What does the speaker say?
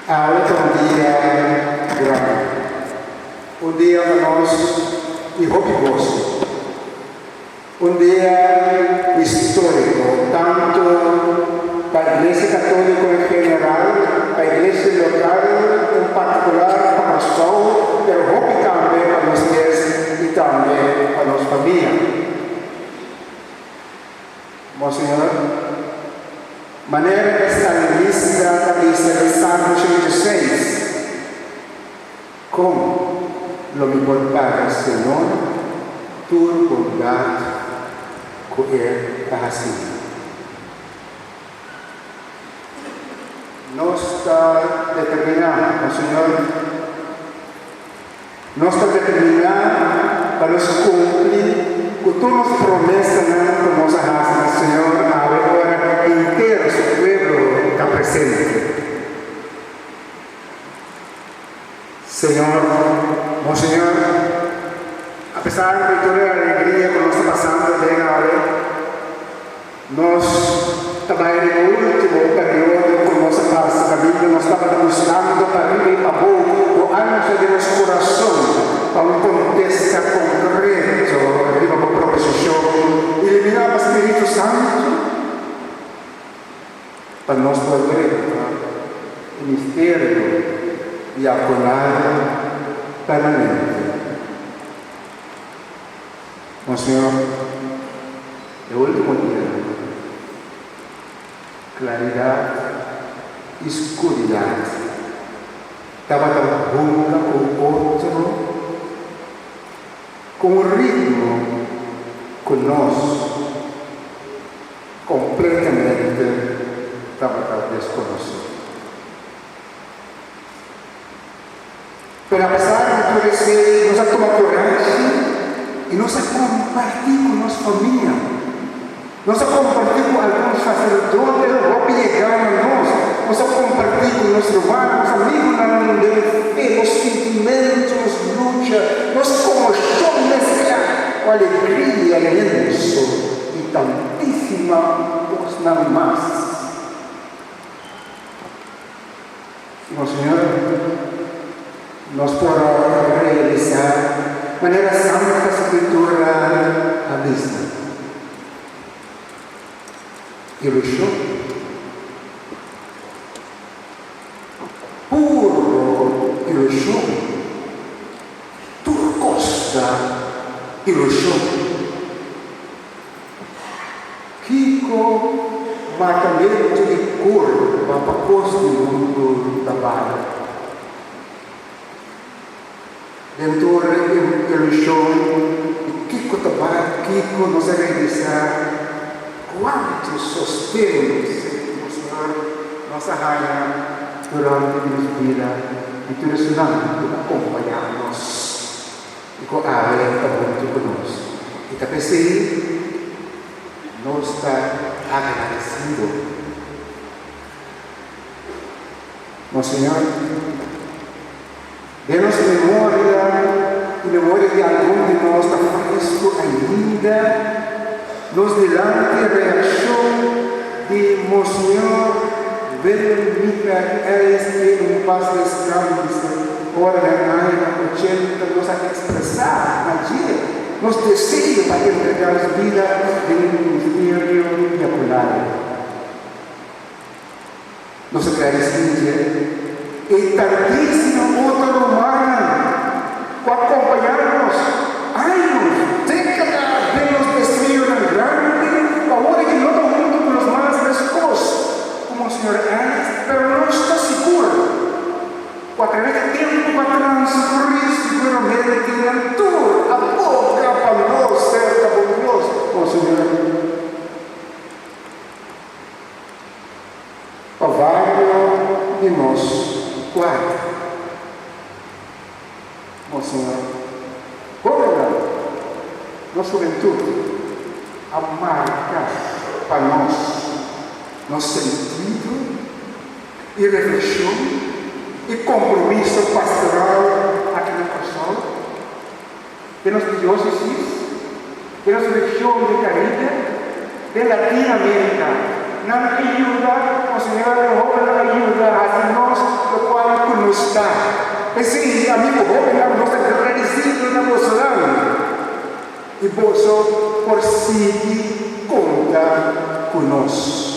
Awe ta un dia grandi, un dia pa nos di hopi goso, un dia historico tanto pa Iglesia Catolico en general, pa Iglesia local en particular, pa Kòrsou, pero hopi tambe pa nos mes i tambe pa nos famia. Monseñor, manera e salmista ta bisa den Salmo 86, Kon lo mi por paga Señor tur bondat ku E a hasi mi? Nos ta determiná, Monseñor, Nos ta determiná pa nos kumpli ku tur nos promesanan ku nos a hasi na Señor awe ora henter su pueblo ta presente. Señor, Monseñor, apesar di tur e alegria ku nos ta pasando den awe, Nos ta bai den e ultimo periodo ku nos a pasa kaminda nos tabata buskando pariba i pabou ku ansha di nos kurason pa un kontesta konkreto riba bo proposishon iluminá pa Spiritu Santu pa nos por drenta e misterio diakonal permanente. Monseñor, e ultimo dianan, klaridat i skuridat tabata hunga ku otro ku un ritmo ku nos kompletamente tabata deskonosé. Pero apesar di tur esei, nos a tuma kurashi i nos a kompartí ku nos famia. Nos a kompartí ku algun saserdote hopi yegá na nos. Nos a kompartí ku nos rumannan, nos amigunan den fe, nos sintimentu, nos lucha, nos komoshon mesklá ku alegria inmenso i tantísima kosnan mas. Monseñor, nos por a realisá manera Santa Scritura a bisa, Ilushon, puro ilushon, tur kos ta ilushon. Kiko matamentu di kurpa pa kos di mundu ta bal? Den tur e ilushon di kiko ta bal, kiko nos a realisá kuantu sosten Señor nos a haña durante di nos bida di tur esunnan ku ta kompañá nos. I ku awe ta huntu ku nos. I ta p'esei nos ta agradesido. Monseñor, den nos memoria i memoria di algun di nos ta fresku ainda nos dilanti reakshon di Monseñor Willem Michael Ellis e un pas deskanse ora den añanan ochenta nos a ekspresá na dje nos deseo pa entregá nos bida den e ministerio diakonal. Nos a gradisí dje e tantísimo otro rumannan ku a kompañá nos años, dékada den nos deseonan grandi ku awor aki no ta huntu ku nos mas meskos ku Monseñor Ernst, pero nos ta sigur ku atraves di tempu ku a transkurí siguramente nan tur a boga pa nos serka bo Dios, Monseñor. Pa vario di nos kuarta, Monseñor, hóbennan, nos hubentut a marka pa nos nos sentido i reflekshon i kompromiso pastoral aki na Kòrsou, den nos diósesis, den nos region di Karibe, den Latinoamérika. Nan a yuda, Monseñor, e hóbennan a yuda hasi nos lokual. Mi amigu hóbennan, nos ta gradisido na bosonan i boso por sigui konta ku nos.